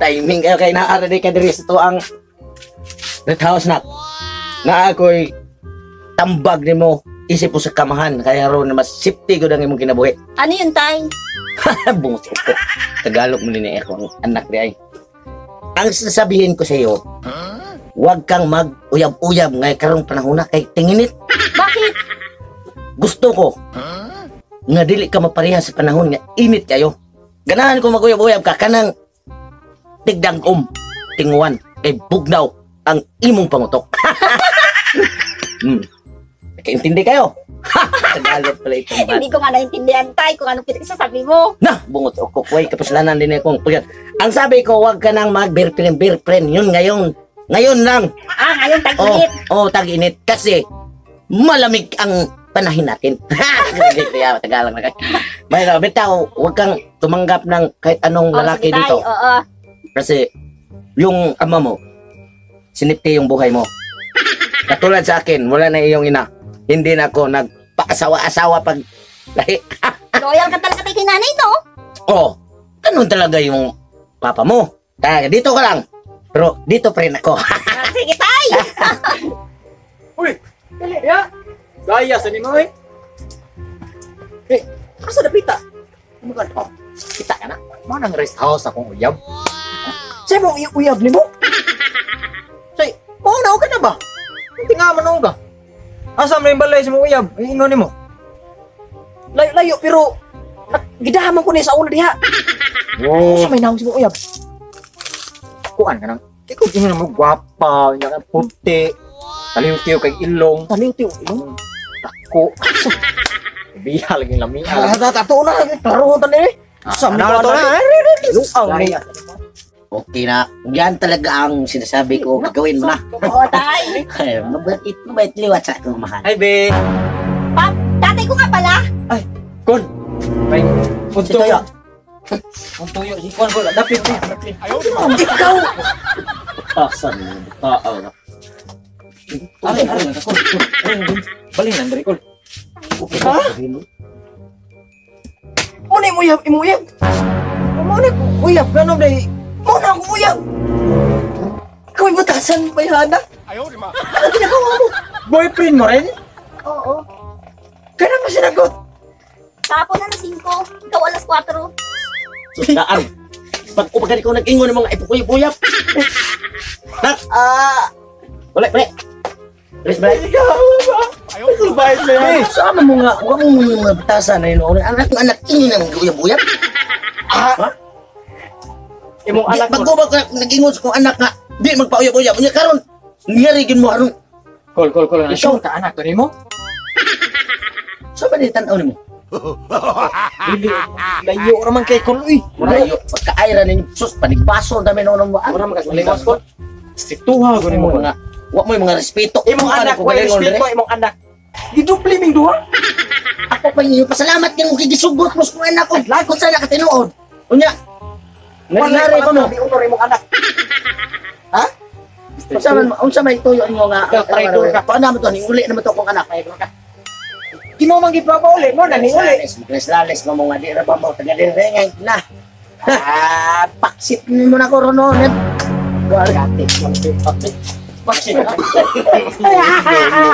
Timing kayo kay naa ra di ka diri sa tuang Red House na. Naa ko'y tambag nimo isip ko sa kamahan kaya ron mas safety gud ang imong kinabuhi. Ano yun, Tay? Bungos ko. Tagalog mo ni ako ang anak di ay. Ang sasabihin ko sa iyo, huwag kang mag-uyab-uyab ngay karong panahon na kay tinginit. Bakit? Gusto ko nga dili ka mapareha sa panahon nga init kayo. Ganahan ko mag-uyab-uyab ka kanang tigdangom, tinguan kay bugnaw ang imong pangutok. Nakaintindi kayo? Tagalog pala itong bata. Hindi ko nga naintindihan, Tay, kung anong pinagsasabi mo. Na, bungot o kukway, kapuslanan din akong pagkat. Ang sabi ko, huwag ka nang mag-beer friend. Yun ngayon. Ngayon lang. Ah, ngayon, tag-init. Oh, tag-init. Kasi, malamig ang panahin natin. Kaya, Tagalog na kayo. May bitaw, huwag kang tumanggap ng kahit anong Oh, lalaki sige, Tay. dito. Oo. Kasi, yung ama mo, sinipti yung buhay mo. Katulad sa akin, wala na iyong ina. Hindi na ako nagpaasawa-asawa pag lahi. Loyal ka talaga kay nanay, no? Oh, ganun talaga yung papa mo. Talaga, dito ka lang. Pero dito pa rin ako. Ah, sige, Tay! Uy, dali ya. Gaya sa nimo eh. Eh, asa dapita? Ano ka? Oh, Kita ka na. Mo nang rest house akong uyab. Say mo uyab nimo? Say, mo na okay na ba? Hindi nga man ka. Asa man yung balay sa mo uyab? Ingon nimo. Layo-layo pero gidaman ko ni sa una diha. Oh, Sa may naong si mong uyab. Kuan ka nang. Kay ko ingon mo gwapa, nya ka puti. Taliw-tiw kay ilong. Taliw-tiw ilong. Dako. Biha lagi lamia. Ah, tato na klaro ta ni. Sa Ano na to na? Luaw ni. Okay na. Yan talaga ang sinasabi ko. Gagawin mo na. Oo, Tay. Ay, mabait, mabait liwat sa akong mahal. Hi, be. Pap, tatay ko nga pala. Kon. May Si unto. Toyo. Unto yo si Kon ko dapit ni. Dapit. Ikaw Asan mo? Tao na. Ari, ari, kon. Balin nandiri kon. Ha? Mo na imong uyab, imong uyab. Mo na uyab gano day. Mo na akong uyab. Ikaw ay butasan bayhana. Ayaw di ma. Ano ginagawa mo? Boyfriend mo rin? Oo. Kaya nga sinagot. Kahapon alas 5, ikaw alas 4. Sundaan. Pag upagan ko nag-ingon ng mga ipukuyap-uyap. Nak! Ah, Wala, wala. Please, balik. ikaw ba? Ayaw di ma. Eh, sama mo nga. Huwag mo mga batasan na yun. Anak, anak, ingin ng uyap-uyap. Ah. Imong anak Pag ba nag-ingon sa kong anak nga, di magpauyap-uyap. Unya karon, niyarigin mo aron. Kol, kol, kol. Ikaw. Ikaw ka anak to nimo? Sa ba ni tan-aw nimo? Dili. Layo ra man kay kol uy. Layo, pagkaayra ninyo, sus, panigbaso dami noon ang Ora man kas kol. Striktuha ko nimo. Mga, wa mo yung mga respeto. Imong anak, ko way galingon respeto dire. imong anak. Gidupli ming duha. Ako pa inyo, pasalamat kang gisugot mo sa kong anak ko. Kung sana ka tinuod. Unya, ngari pa mo. Di honor imong anak. Ha? Unsa man ituyo nimo nga? Ikaw, traitor ka. Paano mo to? Ning uli na mo to kong anak. Traitor ka. Di mo man gipapauli mo na ni uli. Lalis mo nga di ra ba mo taga dire nga na. Ah, paksit mo na ko rono. Gati. Paksit. No, no, no.